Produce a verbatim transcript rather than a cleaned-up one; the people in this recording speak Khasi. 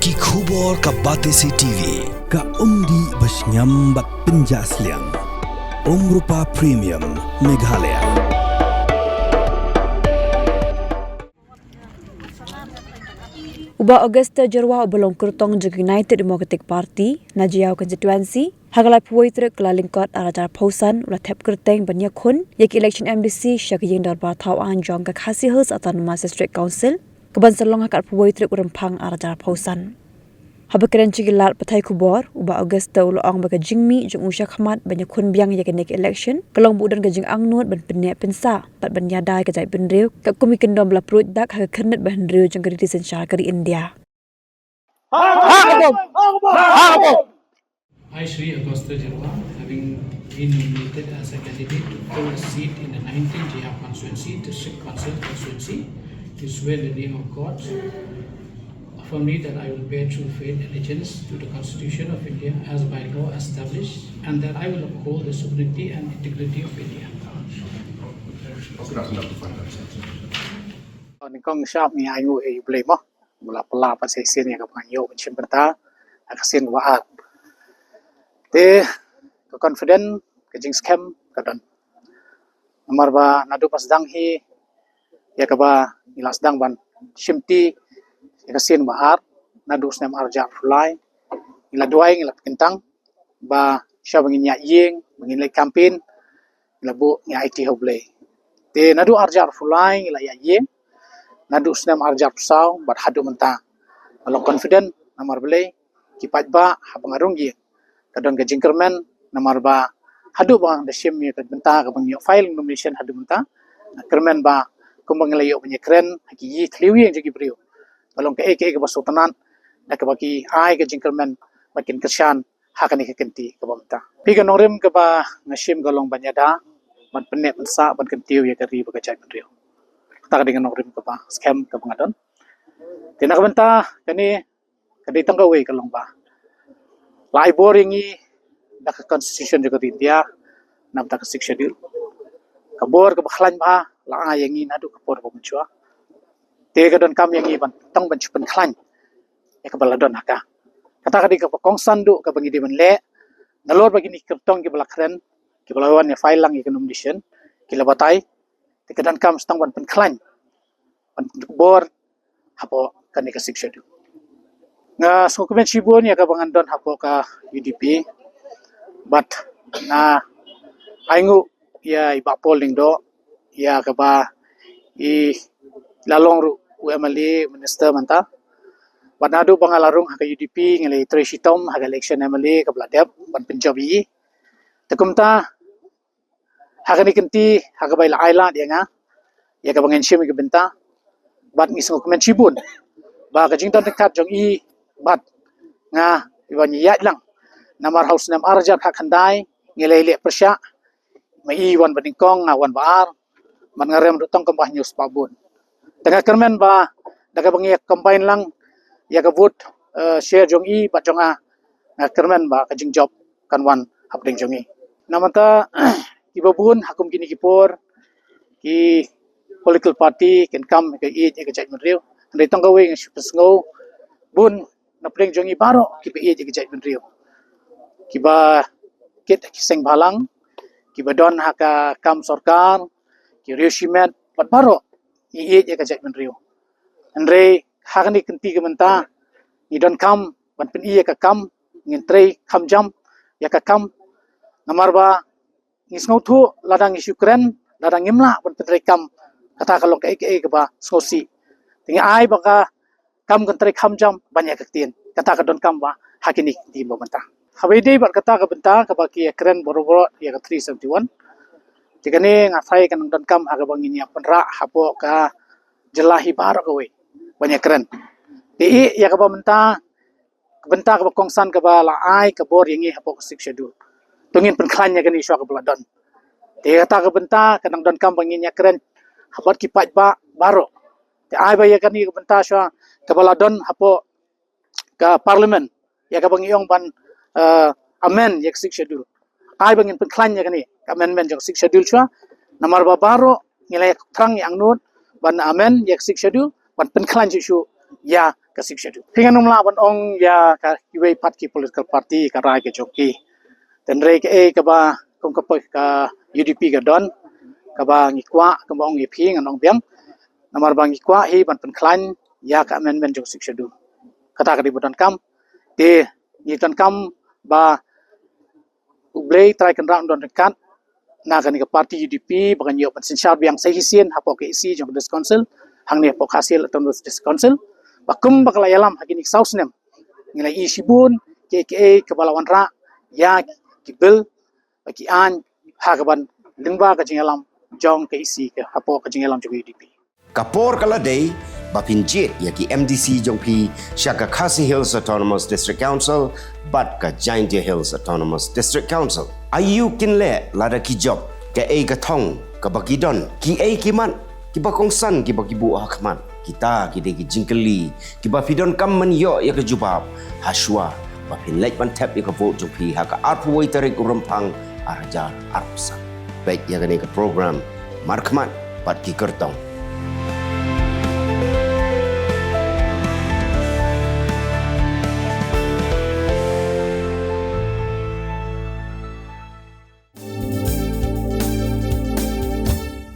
Ki khubor ka Batesi T V. Ka umdih ba shngiam bad pynjah sliang. Umrupa Premium Meghalaya. U Bah Augusta Jyrwa uba long kyrtong jong United Democratic Party na Jaïaw Constituency, ha ka laiphew wei tarik Kyllalyngkot arhajar arphew san u la thep kyrteng ban ïakhun ïa ka election M D C sha ka ïing dorbar thaw aiñ jong ka Khasi Hills Autonomous District Council, kaban sa long ha ka arphew wei tarik u Rymphang arhajar arphew san. Haba kren sha ki lad pathai khubor, u Bah Augusta u la ong ba ka jingmih jong u shakhmat ban ïakhun biang ïa kane ka election ka long ba u don ka jingangnud ban pynneh pynsah bad ban ïada ïa ka jaitbynriew katkum ki kyndon ba la pruid dak ha ka khyrnit ba hynriew jong ka riti synshar ka ri India. I, Shri Augusta Jyrwa, having been nominated as a candidate to fill a seat in the nineteenth Jaïaw Constituency, District Council Constituency, do swear in the name of God firmly that I will bear true faith and allegiance to the Constitution of India as by law established, and that I will uphold the sovereignty and integrity of India. Nyngkong shap ngi ai nguh ïa U Blei mo, ba u la pynlong pat sa shisien ïa kaba ngan ïoh ban shim bynta ha ka sien kaba ar. Te ka confident, ka jingskhem ka don. Namar ba naduh ba sdang hi ïa kaba ngi la sdang ban shimti ïa ka sien ba ar, naduh snem arhajar arphew lai, ngi la duwai, ngi la kyntang ba sha ba ngin ïaid ïing, ba ngin leit campaign, ngi la buh, ngi aiti ha U Blei. Te naduh arhajar arphew lai ngi la ïaid ïing, naduh snem arhajar arphew saw bad haduh mynta nga long confident namar balei, ki paidbah, haba nga rung ïing ka don ka jingkyrmen, namar ba haduh ba nga da shim ïa ka bynta kaba ngi ïoh file nomination haduh mynta, nga kyrmen ba kumba ngi la ïoh ban ïakren ha ki ïing thliew ïing jong ki briew, ka long kaei kaei kaba sngewtynnat da kaba ki ai ka jingkyrmen bad kin kyrshan ha kane ka kynti kaba mynta. Phi, ka nongrim kaba nga shim ka long ban ïada, ban pynneh pynsah, ban kyntiew ïa ka ri bad ka jaitbynriew. Kata ka dei ka nongrim kaba skhem kaba nga don. Te na ka bynta kane, ka dei tang kawei, ka long ba la ai bor ïa ngi da ka Constitution jong ka ri India, na bynta ka Sixth Schedule. Ka bor kaba khlaiñ bha la ai ïa ngi naduh ka por ba mynshuwa. Te ka donkam ïa ngi ban tang ban shu pynkhlaiñ ïa kaba la don ha ka. Kata ka dei kaba kongsan duh kaba ngi dei ban leh. Nalor ba kine ki kyrtong kiba la kren, kiba la wan ïa file lang ïa ka nomination, ki la batai. Te ka donkam tang ban pynkhlaiñ, ban pynbor hapoh kane ka Sixth Schedule. Nga sngewkmen shibun ïa kaba ngan don hapoh ka U D P. Bad nga ai nguh ïa i Bah Paul Lyngdoh ïa kaba i la long ruh u M L A, minister mynta. Bad naduh ba nga la rung ha ka U D P, nga la ïatrei shitom ha ka election M L A kaba la dep, ban pynjop ïa i. Te kumta, ha kane ka kynti, ha kaba i la ai lad ïa nga ïa kaba ngan shim ïa ka bynta, bad ngi sngewkmen shibun ba ka jingdon ryngkat jong i bad nga, i ban ïaid lang. Namar ha u snem arhajar khatkhyndai ngi la ïaleh pyrshah, ma i wan ba nyngkong, nga wan ba ar, bad nga rem ruh tang kumba hynñiew spah vote. Te nga kyrmen ba da kaba ngi ïa combine lang ïa ka vote, eh, share jong i bad jong nga, nga kyrmen ba ka jingjop kan wan hapdeng jong i. Namar ta, kiba bun ha kum kine ki por, ki political party kin kam ka ïeit ïa ka jaitbynriew. Hynrei tang kawei nga shu pynsngew, bun napdeng jong ngi baroh kiba ïeit ïa ka jaitbynriew, kiba kit ki seng bhalang, kiba don ha ka kam sorkar, ki riew shimet, bad baroh ngi ïeit ïa ka jaitbynriew. Hynrei ha kane ka kynti ka mynta, ngi donkam ban pyni ïa ka kam, ngin trei kham jam ïa ka kam. Namar ba ngi sngewthuh lada ngi shu kren, lada ngim lah ban pyntreikam, kata ka long kaei kaei kaba sngewsih. Te ngi ai ba ka kam kan trei kham jam ban ïa ka ktien. Kata ka donkam ba ha kine ki ktien ba mynta. Haba ïadei bad kata ka bynta kaba ki ïakren baroh baroh ïa ka three seventy-one. Te kane nga tharai kan nang donkam ha kaba ngin ïa pynrah hapoh ka jylla hi baroh kawei ban ïakren. Te ïa kaba mynta, ka bynta kaba kongsan kaba la ai ka bor ïa ngi hapoh ka Sixth Schedule. To ngin pynkhlaiñ ïa kane shuwa kaba la don. Te kata ka bynta ka nang donkam ba ngin ïakren ha bad ki paidbah baroh. Te ai ba ïa kane ka bynta shuwa kaba la don hapoh ka Parliament, ïa kaba ngi ong ban, eh, amend ïa ka Sixth Schedule. Ai ba ngin pynkhlaiñ ïa kane ka amendment jong ka Sixth Schedule shuwa. Namar ba baroh ngi la ïa thrang, ïa angnud ban amend ïa ka Sixth Schedule, ban pynkhlaiñ shuh shuh ïa ka Sixth Schedule. Phi ngan ym lah ban ong ïa ka kiwei pat ki political party ka rai ka jong ki. Tynrai kaei kaba kum ka poi ka U D P ka don, kaba ngi kwah, kaba ong ïa phi ngan ong biang. Namar ba ngi kwah hi ban pynkhlaiñ ïa ka amendment jong Sixth Schedule. Kata ka dei ba donkam. Te ngi donkam ba U Blei Trai Kynrad un don ryngkat na kane ka party U D P ba kan ïoh ban synshar biang sa shisien hapoh ka E C jong ka District Council, hangne hapoh Khasi Hills Autonomous District Council. Ba kum ba ka la ïalam ha kine ki saw snem, ngi la ïohi shibun kiei kiei kaba la wanrah ïa ki bill ba ki aiñ ha kaban lyngba ka jingïalam jong ka E C ka hapoh ka jingïalam jong ka U D P. Ka por ka la dei ba phin jied ïa ki M D C jong phi sha ka Khasi Hills Autonomous District Council bad ka Jaintia Hills Autonomous District Council. Aïu kin leh lada ki jop, kaei ka thong kaba ki don, kiei ki mat kiba kongsan kiba ki buh ha khmat. Kita ki dei ki jingkylli kiba phi donkam ban ïoh ïa ka jubab ha shuwa ba phin leit ban thep ïa ka vote jong phi ha ka arphew wei tarik u Rymphang ar hajar arphew san. Peit ïa kane ka program Markhmat bad ki kyrtong.